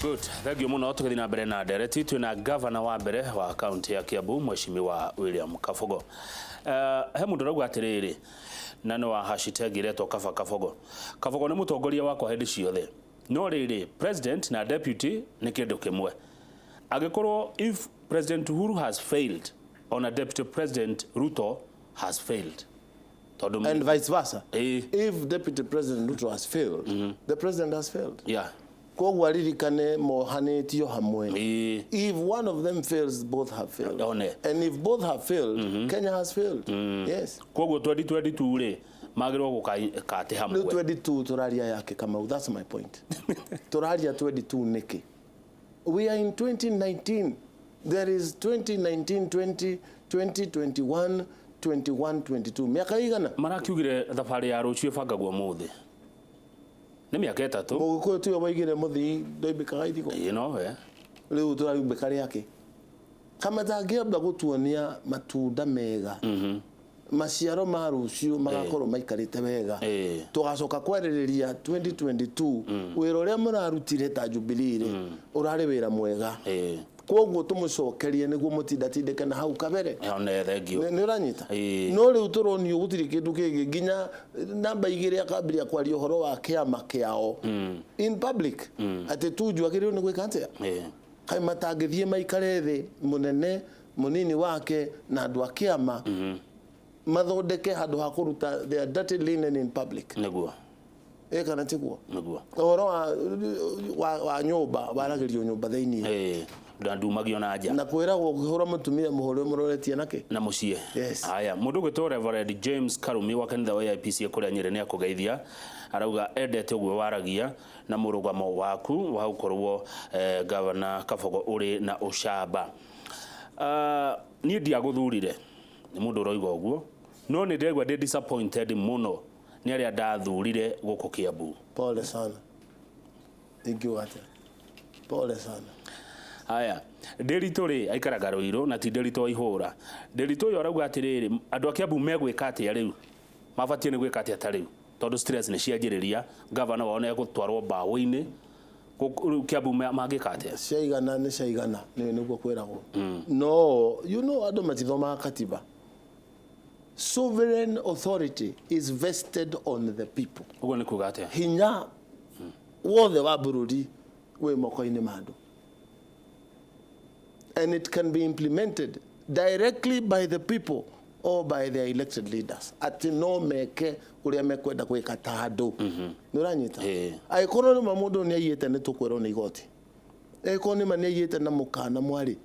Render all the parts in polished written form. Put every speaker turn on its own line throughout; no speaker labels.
Good. Thank you muno. Tũgĩthiĩ na mbere na ndereti, twĩna gavana wa mbere wa kaunti ya Kiambu, Mheshimiwa William Kabogo. He mũndũ ũrauga atĩrĩrĩ, na nĩ wa hashtag ĩretwo Kaba Kabogo. Kabogo nĩ mũtongoria wakwa hĩndĩ ciothe. No rĩrĩ, president na deputy nĩ kĩndũ kĩmwe. Angĩkorwo if President Uhuru has failed, ona Deputy President Ruto has failed. Tondũ
And vice versa. If Deputy President Ruto has failed, the president has failed. Koguo aririkane mohanĩtio hamwe. If one of them fails, both have failed.
One.
And if both have failed, Kenya has failed. Yes.
Koguo 2022 rĩ, magĩrĩirwo gũkatĩ hamwe.
Rĩu 22 tũraria yake, Kamau, that's my point. Tũraria 22 nĩkĩ? We are in 2019. There is 2019, 20, 2021, 21, 22. Mĩaka igana?
Marakiugire thabarĩ ya rũciũ ĩbangagwo ũmũthĩ. Nĩ mĩaka 3.
Mũgĩkũyũ tiwe waigire mũthii ndoimbĩkaga irigo?
Ĩĩ nowe.
Rĩu tũraumbĩka rĩakĩ? Kamatangĩamba gũtuonia matunda mega, maciaro ma rũciũ magakorwo maikarĩte wega, tũgacoka kwarĩrĩria 2022 wĩra ũrĩa mũrarutire ta Jubilee rĩ, ũrarĩ wĩra mwega, koguo tũmũcokerie nĩguo mũtindatindĩke na hau kabere.
One, thank you.
Nĩ ũranyita?
Ĩĩ.
No rĩu tũronio gũtirĩ kĩndũ kĩngĩ, nginya namba 2 akambĩrĩria kwaria ũhoro wa kĩama kĩao in public, atĩ Tuju agĩrĩirwo nĩ gwĩka atĩa. Kaĩ matangĩthiĩ maikare thĩ, mũnene mũnini wake na andũ a kĩama, mathondeke handũ ha kũruta their dirty linen in public?
Nĩguo.
Ĩ kana tiguo?
Nĩguo.
Ũhoro wa nyũmba waragĩrio nyũmba thĩinĩ.
Na ndumagio na nja.
Na kwĩragwo ũkĩhũra mũtumia mũhũre ũmũroretie nakĩ?
Na mũciĩ.
Yes.
Haya, mũndũ ũgwĩtwo Reverend James Karumi wa kanitha wa AIPCA kũrĩa Nyĩrĩ nĩ akũgeithia. Arauga endete ũguo waragia na mũrũgamo waku wa gũkorwo Gavana Kabogo ũrĩ na ũcamba. Niĩ ndiagũthurire, nĩ mũndũ ũroiga ũguo, no nĩ ndĩraigua ndĩ disappointed mũno nĩ arĩa ndathurire gũkũ Kiambu.
Pole sana. Ingiuga atĩa? Pole sana.
Haya, Ndĩritũ rĩ, aikaraga Rũirũ na ti Ndĩritũ wa ihũra. Ndĩritũ ũyũ arauga atĩrĩrĩ, andũ a Kiambu megwĩka atĩa rĩu? Mabatiĩ nĩ gwĩka atĩa ta rĩu? Tondũ stress nĩ cianjĩrĩria, gavana wao nĩ egũtwarwo mbaũ-inĩ, rĩu Kiambu mangĩka atĩa?
Ciaigana nĩ ciaigana, nĩ nĩguo kwĩragwo. No, andũ matithomaga katiba. Sovereign authority is vested on the people.
Ũguo nĩ kuga atĩa?
Hinya wothe wa bũrũri wĩ moko-inĩ ma andũ. And it can be implemented directly by the people or by their elected leaders. Atĩ no meke ũrĩa mekwenda gwĩka ta andũ. Nĩ ũranyita? Angĩkorwo nĩma mũndũ nĩ aiyĩte, nĩ tũkwĩrwo nĩ igoti. Angĩkorwo nĩma nĩ aiyĩte na mũkana mwarĩ,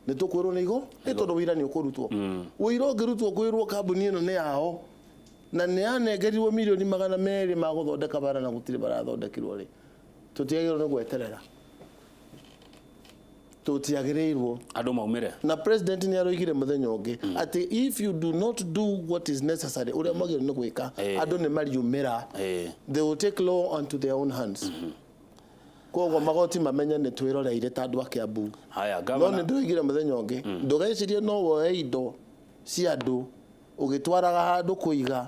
nĩ tũkwĩrwo nĩ igoti, nĩ tondũ wĩira nĩ ũkũrutwo. Wĩira ũngĩrutwo kwĩrwo kambuni ĩno nĩ yao na nĩ yanengerirwo mirioni 200 ma gũthondeka bara na gũtirĩ barathondekirwo rĩ, tũtiagĩrĩirwo nĩ gweterera. Tũtiagĩrĩirwo.
Andũ maumĩre.
Na president nĩ aroigire mũthenya ũngĩ atĩ if you do not do what is necessary, ũrĩa mwagĩrĩirwo nĩ gwĩka, andũ nĩ mariumĩra. They will take law onto their own hands. Koguo magoti mamenye nĩ twĩroreire ta andũ a Kiambu.
Haya,
No
gavana.
nĩ ndĩroigire mũthenya ũngĩ, ndũgecirie no woe indo cia andũ ũgĩtwaraga handũ kũiga.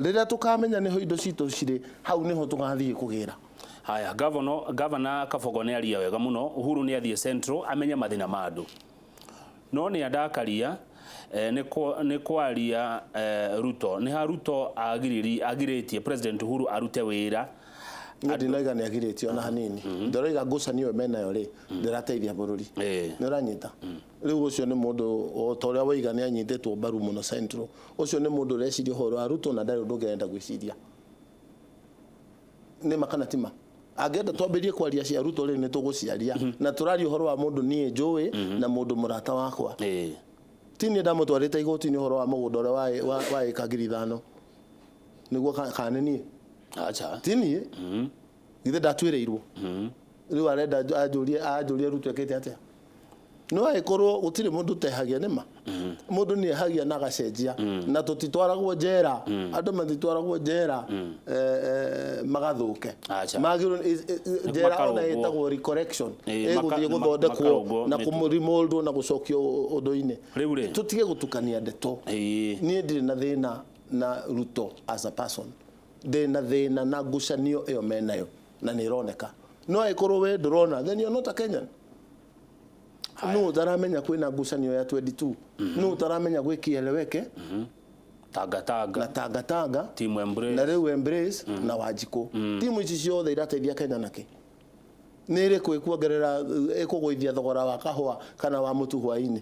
Rĩrĩa tũkamenya nĩho indo citũ cirĩ, hau nĩho tũgathiĩ kũgĩra.
Haya, Gavana Kabogo nĩ aria wega mũno. Uhuru nĩ athiĩ Central amenye mathĩna ma andũ. No nĩ andakaria nĩ kwaria Ruto. Nĩ ha Ruto agirĩtie President Uhuru arute wĩra.
Niĩ ndinoiga nĩ agirĩtie ona hanini. Ndĩroiga ngucanio ĩyo menayo rĩ, ndĩrateithia bũrũri. Nĩ ũranyita? Rĩu ũcio nĩ mũndũ o ta ũrĩa waiga nĩ anyitĩtwo mbaru mũno Central. Ũcio nĩ mũndũ ũreciria ũhoro wa Ruto na ndarĩ ũndũ ũngĩ arenda gwĩciria. Nĩ ma kana ti ma? Angĩenda twambĩrĩrie kwaria cia Ruto rĩ, nĩ tũgũciaria. Na tũraria ũhoro wa mũndũ niĩ njũĩ na mũndũ mũrata wakwa. Ti niĩ ndamũtwarĩte igoti-inĩ ũhoro wa mũgũnda ũrĩa wa ĩka 5,000. Nĩguo kana nĩ niĩ?
Acha.
Ti niĩ. Githĩ ndatuĩrĩirwo? Rĩu arenda anjũrie Ruto ekĩte atĩa? No angĩkorwo gũtirĩ mũndũ ũtehagia, nĩ ma mũndũ nĩ ehagia na agacenjia, na tũtitwaragwo njera, andũ matitwaragwo njera magathũke.
Acha.
Magĩrĩirwo njera ona
Makarũngwo.
ĩtagwo recorrection, ĩgũthiĩ gũthondekwo
makarũngwo
na
mĩtugo.
kũrimoldwo na gũcokio ũndũ-inĩ.
Rĩu rĩ.
Tũtige gũtukania ndeto. Niĩ ndirĩ na thĩna na Ruto as a person, ndĩ na thĩna na ngucanio ĩyo menayo na nĩ ĩroneka. No angĩkorwo we ndũrona, then you're not a Kenyan. No ũtaramenya kwĩna ngucanio ya 22, no ũtaramenya gwĩ kieleweke
Tangatanga
na Tangatanga
Team Embrace
na rĩu Embrace na Wanjikũ. Timu ici ciothe irateithia Kenya nakĩ? Nĩ ĩrĩkũ ĩkuongerera, ĩkũgũithia thogora wa kahũa kana wa mũtu hwaĩ-inĩ?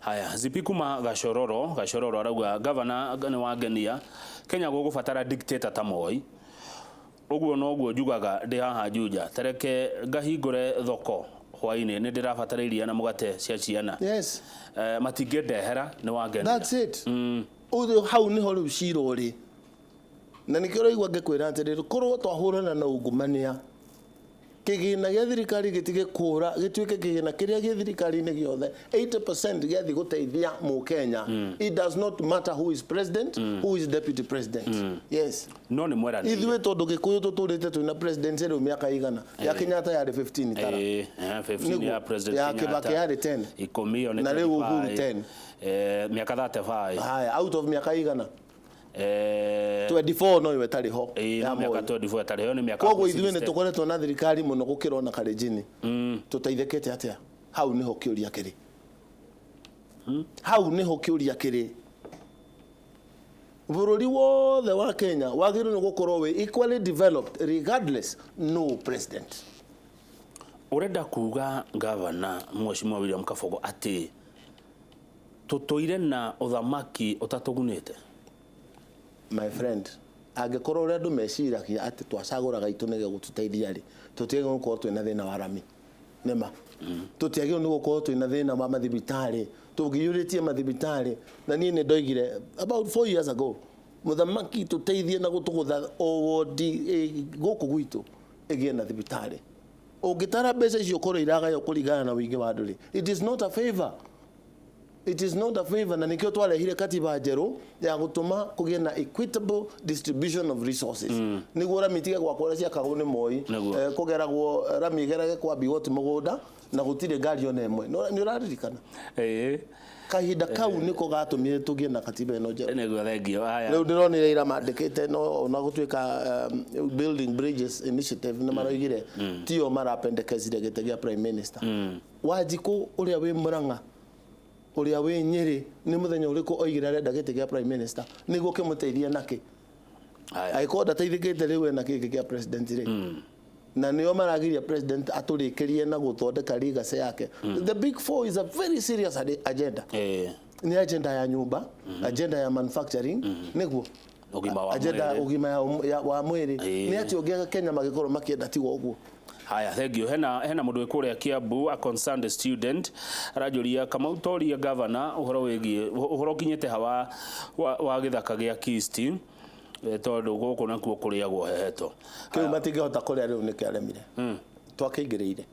Haya, Zipi kuma Gachororo, Gachororo arauga gavana nĩ wangenia. Kenya gũgũbatara dictator ta Moi. Ũguo noguo njugaga ndĩ haha Juja, tereke ngahingũre thoko hwaĩ-inĩ, nĩ ndĩrabatara iria na mũgate cia ciana.
Yes.
Matingĩndehera nĩ wangenia.
That's it. Ũyũ hau nĩho rĩu cira ũrĩ. Na nĩkĩo ũraigua ngĩkwĩra atĩrĩrĩ, korwo twahũrana na ungumania, kĩgĩna gĩa thirikari gĩtige kũra, gĩtuĩke kĩgĩna kĩrĩa gĩ thirikari-inĩ gĩothe 80% gĩathiĩ gũteithia mũkenya. It does not matter who is president, who is deputy president. Yes.
No nĩ mweranĩire.
Ithuĩ tondũ Gĩkũyũ tũtũrĩte twĩna president rĩu mĩaka igana. Ya Kenyatta yarĩ 15 tara.
15 ya president
Ya
Kenyatta.
Kibaki yarĩ 10.
Ikũmi ĩyo nĩ
Na rĩu Uhuru
25.
10.
Mĩaka 35.
Haya, out of mĩaka igana 24 no ĩtarĩ ho. Ya
No mĩaka
Moi.
24 ĩtarĩ ho nĩ mĩaka
Koguo ithuĩ nĩ
60.
tũkoretwo na thirikari mũno gũkĩra ona Kalenjin. Tũteithĩkĩte atĩa? Hau nĩho kĩũria kĩrĩ. Hau nĩho kĩũria kĩrĩ. Bũrũri wothe wa Kenya wagĩrĩirwo nĩ gũkorwo wĩ equally developed regardless no president.
Ũrenda kuga gavana Mheshimiwa William Kabogo atĩ tũtũire na ũthamaki ũtatũgunĩte?
My friend, angĩkorwo ũrĩa andũ meciragia atĩ twacagũraga itũ nĩguo gũtũteithia rĩ, tũtiagĩrĩirwo gũkorwo twĩna thĩna wa rami. Nĩma. Tũtiagĩrĩirwo nĩ gũkorwo twĩna thĩna wa mathibitarĩ. Tũngĩiyũrĩtie mathibitarĩ. Na niĩ nĩ ndoigire about 4 years ago, mũthamaki tũteithie na gũtũgũtha o wodi gũkũ gwitũ ĩgĩe na thibitarĩ. Ũngĩtara mbeca icio korwo iragaywo kũringana na ũingĩ wa andũ rĩ, it is not a favor. It is not a favor, na nikio twarehire katiba njerũ ya gũtũma kũgĩe na equitable distribution of resources. Nĩguo rami itige gwakwo ũrĩa ciakagwo nĩ Moi. Kũgeragwo rami ĩgerage kwa Biwott mũgũnda na gũtirĩ ngari ona ĩmwe. Nĩ ũraririkana? Kahinda kau nĩko gatũmire tũgĩe na katiba ĩno njerũ.
Nĩguo, thengio. Haya.
Rĩu ndĩronire ira mandĩkĩte no ona gũtuĩka Building Bridges Initiative nĩ maroigire tio marapendekezire gĩtĩ gĩa Prime Minister. Wanjikũ ũrĩa wĩ Murang'a, ũrĩa wĩ Nyĩrĩ, nĩ mũthenya ũrĩkũ oigire arenda gĩtĩ gĩa Prime Minister nĩguo kĩmũteithie nakĩ? Angĩkorwo ndateithĩkĩte rĩu ena kĩngĩ kĩa president rĩ, na nĩo maragiria president atũrĩkĩrie na gũthondeka legacy yake. The big four is a very serious agenda. Nĩ agenda ya nyũmba, agenda ya manufacturing, nĩguo
Ũgima wa
agenda
mwĩrĩ.
Ũgima wa mwĩrĩ. Nĩ atĩ ũngĩ Kenya magĩkorwo makĩenda tiga ũguo.
Haya, thank you. Hena mũndũ wĩ kũrĩa Kiambu, a concerned student, aranjũria Kamau toria governor ũhoro wĩgiĩ ũhoro ũkinyĩte ha wa gĩthaka gĩa Kisti, tondũ gũkũ nakuo kũrĩagwo heheto.
Kĩu matingĩhota kũrĩa rĩu nĩkĩo aremire. Twakĩingĩrĩire.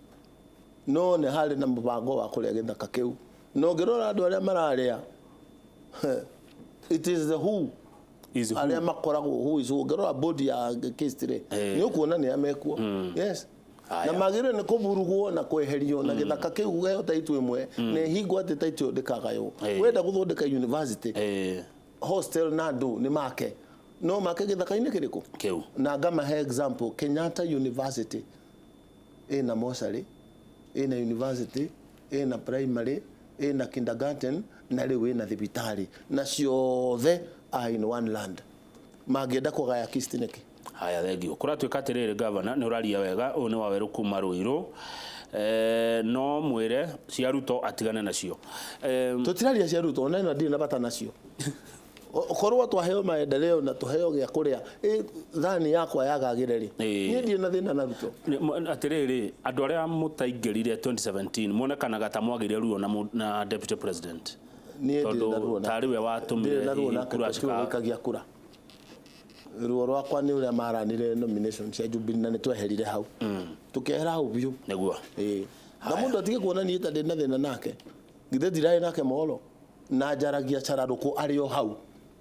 No nĩ harĩ na mũbango wa kũrĩa gĩthaka kĩu. No ngĩrora andũ arĩa mararĩa, it is the who.
Is who?
Arĩa makoragwo who is who. Ũngĩrora board ya Kisti rĩ, nĩ ũkuona nĩ amekuo. Yes. Na magĩrĩirwo nĩ kũburugwo na kweherio na gĩthaka kĩu kũheo title ĩmwe, na ĩhingwo atĩ title ĩyo ndĩkagaywo. Wenda gũthondeka university, hostel na andũ nĩ make. No make gĩthaka-inĩ kĩrĩkũ?
Kĩu.
Na ngamahe example, Kenyatta University ĩna mocarĩ, ĩna university, ĩna primary, ĩna kindergarten, na rĩu ĩna thibitarĩ. Na ciothe are in one land. Mangĩenda kũgaya Kisti nĩkĩ?
Haya, thengio. Kũratuĩka atĩrĩrĩ, governor, nĩ ũraria wega, ũyũ nĩ Wawerũ kuma Ruiru. No mwĩre cia Ruto atigane nacio.
Tũtiraria cia Ruto, ona ĩno ndirĩ na bata nacio. Korwo twaheo maendeleo na tuheo gĩa kũrĩa, thani yakwa yagagĩre rĩ. Niĩ ndirĩ na thĩna na Ruto.
Atĩrĩrĩ, andũ arĩa mũtaingĩrire 2017 monekanaga ta mwagĩire ruo na deputy president.
Niĩ ndirĩ na
Tondũ
ruo na-
tarĩ we watũmire
ndirĩ na ruo
hihi
nake,
kura
tondũ tiwe
cika-
waikagia kura. Ruo rwakwa nĩ ũrĩa maranire nomination cia Jubilee na nĩ tweherire hau. Tũkehera hau biũ.
Nĩguo.
Na mũndũ atige kuona niĩ ta ndĩ na thĩna nake. Githĩ ndirarĩ nake moro. Na njaragia cararũkũ arĩ o hau.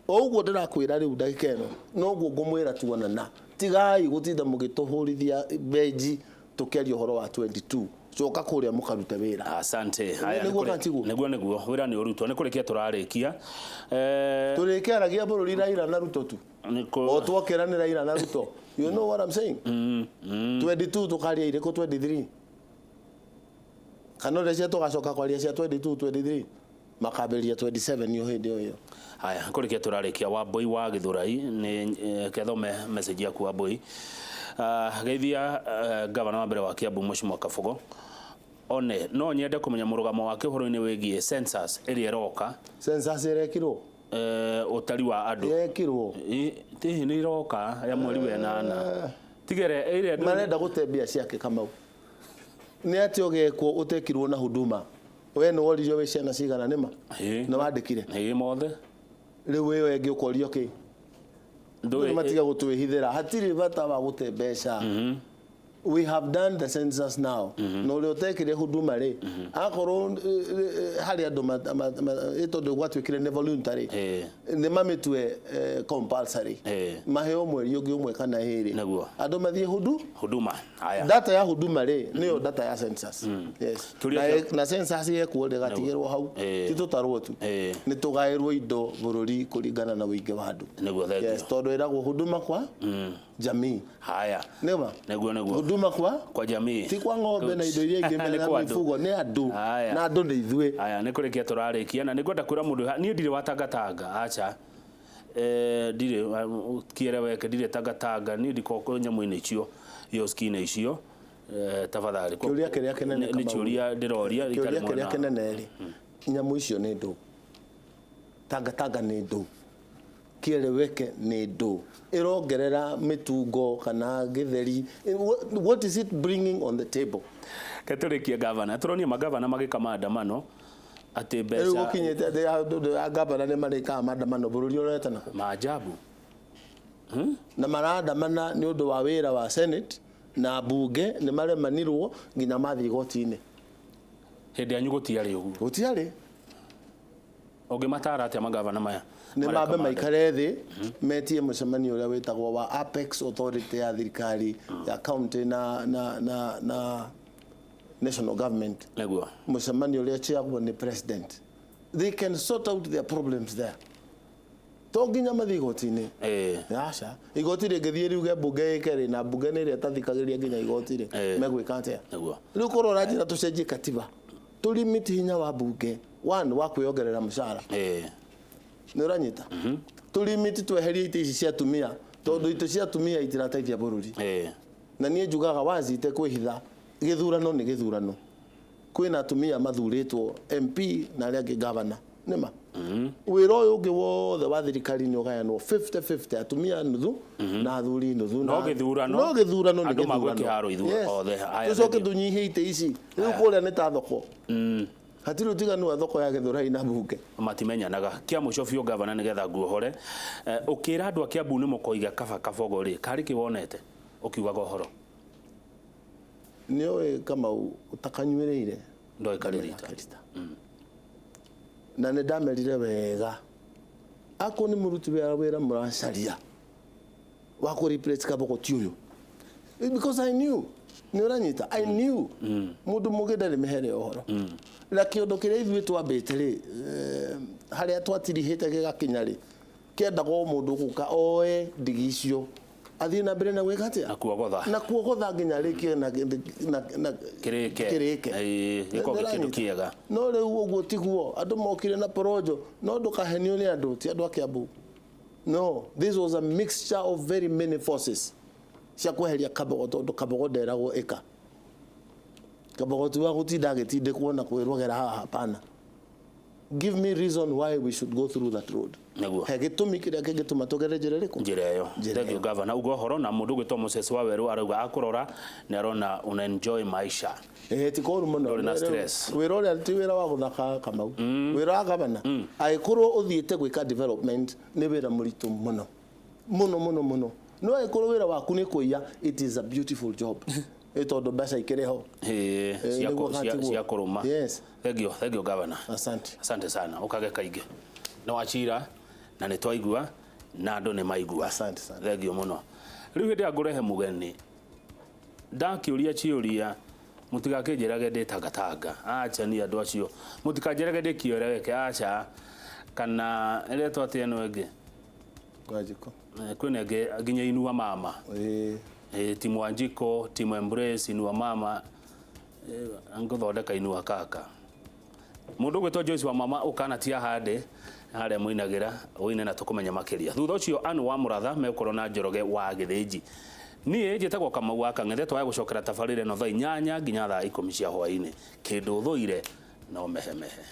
O ũguo ndĩrakwĩra rĩu ndagĩka ĩno, noguo ngũmwĩra tuonana. Tigai gũtinda mũgĩtũhũrithia benji tũkĩaria ũhoro wa 22. Coka kũrĩa mũkarute wĩra.
Asante. Haya,
Nĩguo kana tiguo?
Nĩguo, nĩguo. Wĩra nĩ ũrutwo. Nĩ kũrĩkia tũrarĩkia.
Tũrĩkĩaragia bũrũri Raila na Ruto tu. O twokeranĩra ira na Ruto. You know what I'm saying? 22 tukaria irĩkũ 23? Kana ũrĩa cia tũgacoka kwaria cia 22 23 makambĩrĩria 27 yo hĩndĩ ĩyo.
Haya, kũrĩkia tũrarĩkia Wambui wa Gĩthũrai nĩ kethome message yaku Wambui. Geithia gavana wa mbere wa Kiambu Mheshimiwa Kabogo. One no nyende kũmenya mũrũgamo wake ũhoro-inĩ wĩgiĩ census ĩrĩa ĩroka.
Census ĩrekirwo?
Ũtari wa andũ.
Ĩrekirwo.
Hihi nĩ iroka ya mweri wa ĩnana. Tigere ĩrĩa
marenda gũte mbia ciake Kamau. Nĩ atĩ ũgekwo ũtekirwo na huduma. We nĩ woririo wĩ ciana cigana nĩma? Nĩ wandĩkire?
Ĩĩ mothe.
Rĩu ĩyo ĩngĩ ũkorio kĩ? Ndũĩ matiga gũtwĩhithĩra. Hatirĩ bata wa gũte mbeca. We have done the census now. Na ũrĩa ũtekire huduma rĩ, akorwo harĩ andũ tondũ gwatuĩkire nĩ voluntary, nĩ mamĩtue compulsory. Maheo mweri ũngĩ ũmwe kana ĩrĩ. Andũ mathiĩ
huduma. Haya.
Data ya huduma rĩ, nĩyo data ya census. Yes. Na census yekwo ndĩgatigĩrwo hau. Ti tũtarwo tu. Nĩ tũgaĩrwo indo bũrũri kũringana na ũingĩ wa andũ. Yes, tondũ ĩragwo huduma kwa jamii.
Haya.
Nĩma?
Nĩguo nĩguo.
Huduma kwa
jamii.
Ti kwa ng'ombe na indo iria ingĩ na mifugo nĩ andũ. Na andũ nĩ ithuĩ.
Haya, nĩ kũrĩkia tũrarĩkia na nĩngwenda kwĩra mũndũ niĩ ndirĩ wa tangatanga acha. Ndirĩ kiereweke ndirĩ tangatanga niĩ ndikoragwo nyamũ-inĩ icio ioski-inĩ icio. Tafadhali.
Kĩũria kĩrĩa kĩnene
nĩ kĩũria ndĩroria
itarĩ mwena. Kĩũria kĩrĩa kĩnene rĩ, nyamũ icio nĩ ndũ. Tangatanga nĩ ndũ. Kiereweke nĩ ndũ. Ĩrongerera mĩtungo kana gĩtheri. What is it bringing on the table?
Ketũrĩkie gavana. Tũronie magavana magĩka maandamano atĩ mbeca.
Rĩu gũkinyĩte atĩ gavana nĩ marĩkaga maandamano bũrũri ũrorete nakũ.
Maajabu.
Na marandamana nĩ ũndũ wa wĩra wa Senate na bunge nĩ maremanirwo nginya mathiĩ igoti-inĩ.
Hĩndĩ yanyu gũtiarĩ ũguo.
Gũtiarĩ.
Ũngĩmatara atĩa magavana maya?
Nĩ mambe maikare thĩ metie mũcemanio ũrĩa wĩtagwo wa Apex Authority ya thirikari ya county na national government.
Nĩguo.
Mũcemanio ũrĩa chairagwo nĩ president. They can sort out their problems there. To nginya mathiĩ igoti-inĩ. Aca. Igoti rĩngĩthiĩ riuge mbunge ĩke rĩ na mbunge nĩ ĩrĩa ĩtathikagĩrĩria nginya igoti rĩ. Megwĩka atĩa?
Nĩguo.
Rĩu korwo ũranjĩra tũcenjie katiba. Tũlimit hinya wa mbunge. One wa kwĩongerera mũcara. Nĩ ũranyita? Tũlimit tweherie itĩ ici cia atumia tondũ itĩ cia atumia itirateithia bũrũri. Na niĩ njugaga wazi itekwĩhitha gĩthurano nĩ gĩthurano. Kwĩna atumia mathurĩtwo MP na arĩa angĩ gavana. Nĩma? Wĩra ũyũ ũngĩ wothe wa thirikari nĩ ũgayanwo 50-50 atumia nuthu na athuri nuthu.
No gĩthurano.
No gĩthurano nĩ
Andũ
gĩthurano.
magwe kĩharo ithuĩ othe.
Tũcoke tũnyihie itĩ ici. Rĩu kũrĩa nĩ ta thoko. Hatirĩ ũtiganu wa thoko ya Gĩthũrai na mbunge.
Matimenyanaga. Kĩa mũico biũ gavana nĩgetha nguohore. Ũkĩra andũ a Kiambu nĩ mũkoiga kaba Kabogo rĩ, karĩ kĩ wonete ũkiugaga ũhoro?
Nĩ ũĩ Kamau ũtakanyuĩrĩire
ndoĩ karĩ rita.
Na nĩ ndamerire wega. Akorwo nĩ mũruti wĩra mũracaria wa kũ replace Kabogo ti ũyũ. Because I knew. Nĩ ũranyita? I knew. Mũndũ mũgĩ ndarĩ mĩhere ũhoro. Na kĩũndũ kĩrĩa ithuĩ twambĩte rĩ, harĩa twatirihĩte gĩgakinya rĩ, kĩendagwo mũndũ gũka oe ndigi icio athiĩ na mbere na gwĩka atĩa?
Na kuogotha.
Na kuogotha nginya rĩkie na
kĩrĩke.
Kĩrĩke.
Gĩkorwo kĩndũ kĩega.
No rĩu ũguo tiguo andũ mokire na porojo no ndũkahenio nĩ andũ ti andũ a Kiambu. No, this was a mixture of very many forces cia kweheria Kabogo tondũ Kabogo nderagwo ĩka. Kabogo ti wa gũtinda agĩtindĩkwo na kwĩrwo gera haha hapana. Give me reason why we should go through that road.
Nĩguo.
He gĩtũmi kĩrĩa kĩngĩtũma tũgere njĩra ĩrĩkũ?
Njĩra ĩyo. Thank you governor. Ugo ũhoro na mũndũ ũgwĩtwo Moses Wawerũ arauga akũrora nĩ arona una enjoy maisha.
Ti koru mũno.
Ndũrĩ na stress.
Wĩra ũrĩa ti wĩra wa gũthaka Kamau. Wĩra wa gavana. Angĩkorwo ũthiĩte gwĩka development nĩ wĩra mũritũ mũno. Mũno mũno mũno. No angĩkorwo wĩra waku nĩ kũiya, it is a beautiful job. Tondũ mbeca ikĩrĩ ho.
Cia kũrũma.
Yes.
Thank you governor.
Asante.
Asante sana. Ũkage kaingĩ. Nĩ wacira na nĩ twaigua na andũ nĩ maigua.
Asante sana.
Thank you mũno. Rĩu hĩndĩ ya ngũrehe mũgeni ndakĩũria ciũria mũtigakĩnjĩrage ndĩ tangatanga. Acha ni andũ acio. Mũtikanjĩrage ndĩ kĩoreweke acha kana ĩretwo atĩa ĩno ĩngĩ?
Wanjikũ.
Kwĩna ĩngĩ nginya Inua Mama. Timu Wanjiko, timu Embrace, Inua Mama, ngũthondeka Inua Kaka. Mũndũ ũgwĩtwo Joyce wa Mama ũkanatia hande harĩa mũinagĩra ũine na tũkũmenya makĩria. Thutha ũcio Anne wa Mũratha megũkorwo na Njoroge wa Gĩthĩnji. Niĩ njĩtagwo Kamau wa Kang'ethe, twaya gũcokera tabarĩra ĩno thaa 8 nginya thaa 10 cia hwaĩ-inĩ. Kĩndũ thũire no mehemehe.